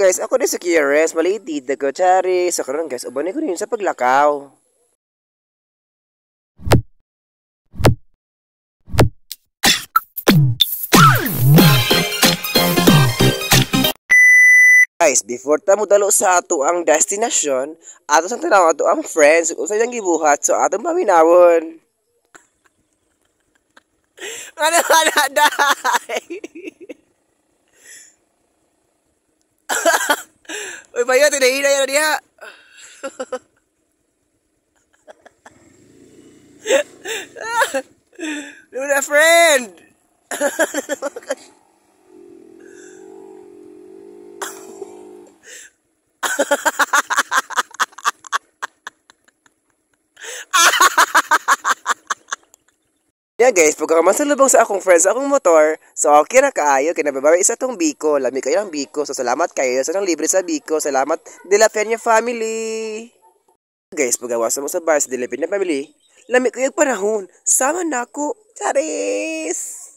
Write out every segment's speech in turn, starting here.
Guys, ako din sa QRS, maliit dito ko, chari. So karon guys, uban ko rin sa paglakaw. Guys, before ta mo dalo sa ato ang destination, ato sa tanaw ato ang friends ug usa iyang gibuhat, so atong paminawon. Ano na dai? Uy, bayo tinahina yan diha. Luna friend. Yeah guys, pagka salubong sa akong friends sa akong motor, so okay ra kaayo kay nababawi sa atong biko, lami kayo ang biko. So salamat kayo sa nang libre sa biko. Salamat De La Peña family. Guys, pagawas mo sa bar sa De La Peña family, lami kayo panahon. Sama nako. Charis.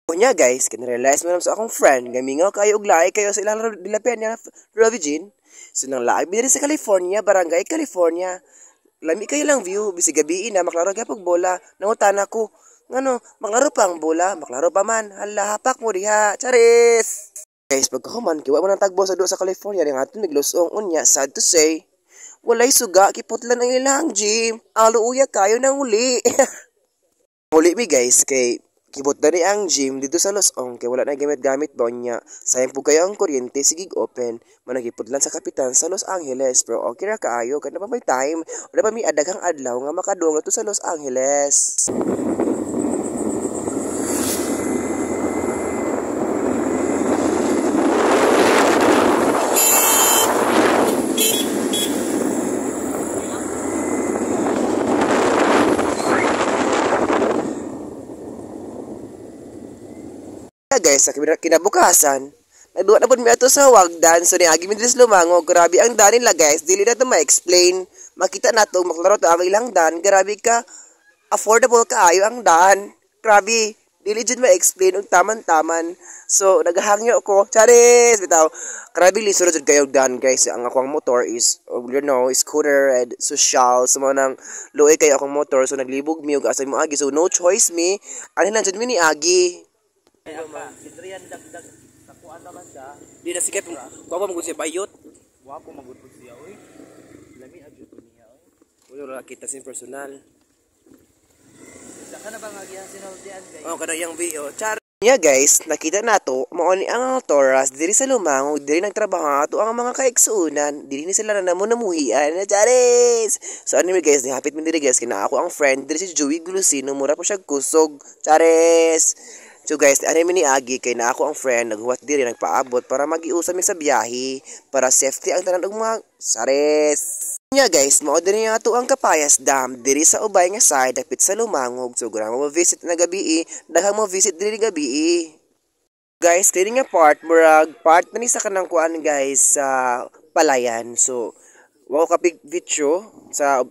Unya guys, kina-realize mo sa akong friend, gamingaw kayo og lahi kayo sa ilang De La Peña Rovigin. So nang laag mi sa California, Barangay California. Lami kayo lang view, bisig gabi na maklaro gyapon bola. Nangutana ko, ngano, maklaro pa ang bola, maklaro pa man. Hala, hapak mo diha. Charis! Guys, pagkahuman, kiwa mo ng tagbo sa doon sa California, ring atong naglusong unya, sad to say, walay suga, kiputlan ang ilang gym. Aluuya kayo ng uli. Uli mi guys, kay kibot na ni ang gym dito sa Losong, kay wala na gamit-gamit ba niya. Sayang po kayo ang kuryente, sige open. Managiputlan sa kapitan sa Los Angeles. Pero okay ra kaayo, kaya na pa may time, wala pa may adaghang adlaw nga makadung na to sa Los Angeles. Guys, sa kinabukasan, nagduwa na po mi ato sa Wagdan. So niagi mi diri sa Lumangog. Grabe ang dan nila guys, dili na to ma-explain. Makita nato maklaro to ang ilang dan. Grabe ka affordable kaayo ang dan. Grabe, dili jud ma-explain og taman-taman. So naghangyo ko. Charis, bitaw. Grabe lisod jud kayo dan guys. Ang akong motor is you know, scooter and social. So mo nang luoy kayo akong motor. So naglibog mi og asa mo agi. So no choice mi. Ani lang jud mi ni agi. Si Trian dagdag takuan naman siya. Di na sikip. Gwapo magud siya bayot. Gwapo magud siya oy. Lami agud niya oy. Wala ra kita sin personal. Sa kana ba nga giyang sinultian guys? Oh, kana yang VO. Char. Yeah guys, nakita nato mao ni ang Toras diri sa Lumangog, diri nagtrabaho ato ang mga kaigsuonan, diri ni sila na namuhian na charis. So anyway guys, nihapit mi diri guys, kina ako ang friend diri si Joey Glusino, mura po siya kusog. Charis. So guys, ano mi ni Agi kay na ako ang friend naghuwat diri nagpaabot para magiusa mi sa biyahe para safety ang tanan og mga sares. Nya guys, mao diri nga ato ang Capayas Dam diri sa ubay nga side dapit sa Lumangog. So gura mo visit na gabi, daghang mo visit diri gabi. Guys, diri nga part murag part na ni sa kanang kuan guys sa Palayan. So wa ko kapig video sa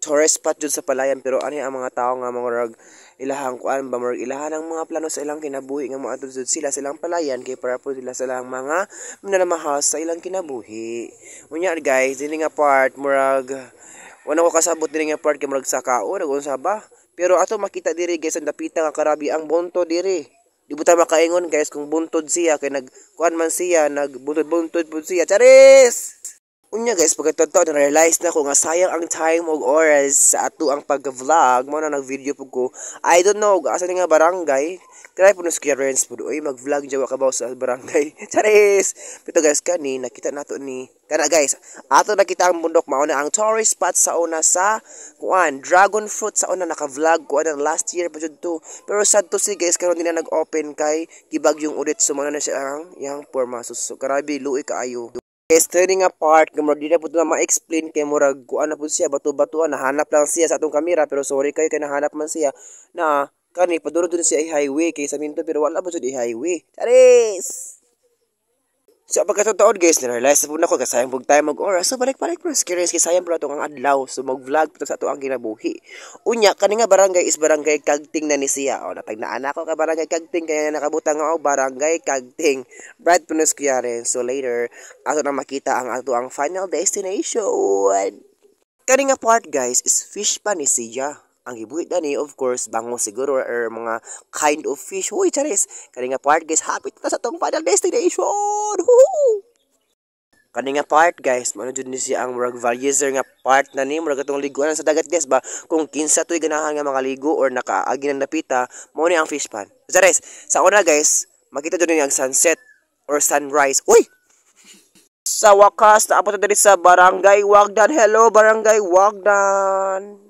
tourist spot jud sa Palayan, pero ano ang mga tao nga murag ilahang kuan ba murag ilahan ang mga plano sa ilang kinabuhi nga moadto jud sila sa ilang palayan kay para po sila sa ilang mga minamahal sa ilang kinabuhi. Unya guys, dili nga part murag wala ko kasabot dili nga part kay murag sakao nagunsa ba, pero ato makita diri guys ang dapita nga karabi ang bunto diri. Di buta makaingon guys kung buntod siya kay nagkuan man siya, nagbuntod-buntod pud siya. Charis! Unya guys, pagkatotoo na realize na ko nga sayang ang time og oras sa ato ang pag-vlog. Mo na nag-video pug ko. I don't know asa ni nga barangay. Kaya po no si Renz pud oy mag-vlog jawa ka ba sa barangay. Charis. Pero guys kani nakita nato ni kana guys. Ato nakita ang bundok mao na ang tourist spot sa una sa kuan Dragon Fruit sa una naka-vlog ko anang last year pa jud to. Pero sad to see guys karon di na nag-open kay gibagyong ulit, so mo na siya ang yang porma. So grabe luoy kaayo. Guys, turning nga part, nga murag di na po na ma-explain kay murag kuan na po siya, bato-batuan, nahanap lang siya sa atong kamera, pero sorry kayo kay nahanap man siya, na kani, paduro dun siya i-highway, kay sa minto, pero wala po siya i-highway. Charis! So pagkatotoo, guys, na-realize na po nako kasayang pug tayo mag-oras. So balik-balik bro, curious kay sayang bro atong ang adlaw. So mag-vlog pa sa ato ang kinabuhi. Unya kani nga barangay is Barangay Kagting na ni siya. O natagnaan ako ka Barangay Kagting kaya nakabutang ako Barangay Kagting. Brad Punos Kuyaren. So later ato na makita ang ato ang final destination. Kani nga part, guys, is fish pa ni siya. Ang gibuhit dani, of course, bango siguro or mga kind of fish. Huy, charis. Kani nga part, guys, hapit na sa atong final destination. Woohoo! Kani nga part, guys, mao jud ni siya ang murag Valyezer nga part na ni murag atong liguan sa dagat, guys, ba. Kung kinsa to'y ganahan nga makaligo or nakaagi ng napita, mao ni ang fish pond. Charis, sa una, guys, makita jud ni ang sunset or sunrise. Uy! Sa wakas, naabot na diri sa Barangay Wagdan. Hello, Barangay Wagdan!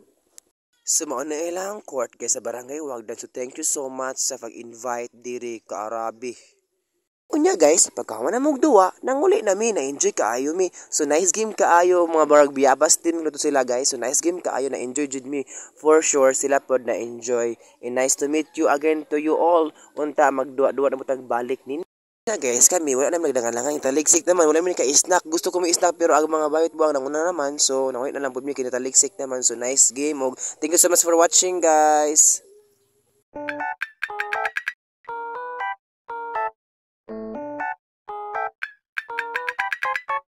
So, mao na ilang court, guys, sa Barangay Wagdan. So, thank you so much sa pag-invite diri kaarabi. Unya, guys, pagkahuman na duwa, nanguli na mi, na-enjoy kaayo mi. So nice game kaayo, mga barag biyabas team luto sila, guys. So nice game kaayo, na-enjoy jud mi. For sure sila pod na-enjoy. And nice to meet you again to you all. Unta magduwa-duwa na mo tag balik ni na, guys, kami, wala naman nagdangan. Taligsik naman, wala naman ka-snack. Gusto ko may snack pero ang mga bayot buwang nanguna naman. So, nanguna na lang po mi, kinataligsik naman. So, nice game. Og, thank you so much for watching, guys.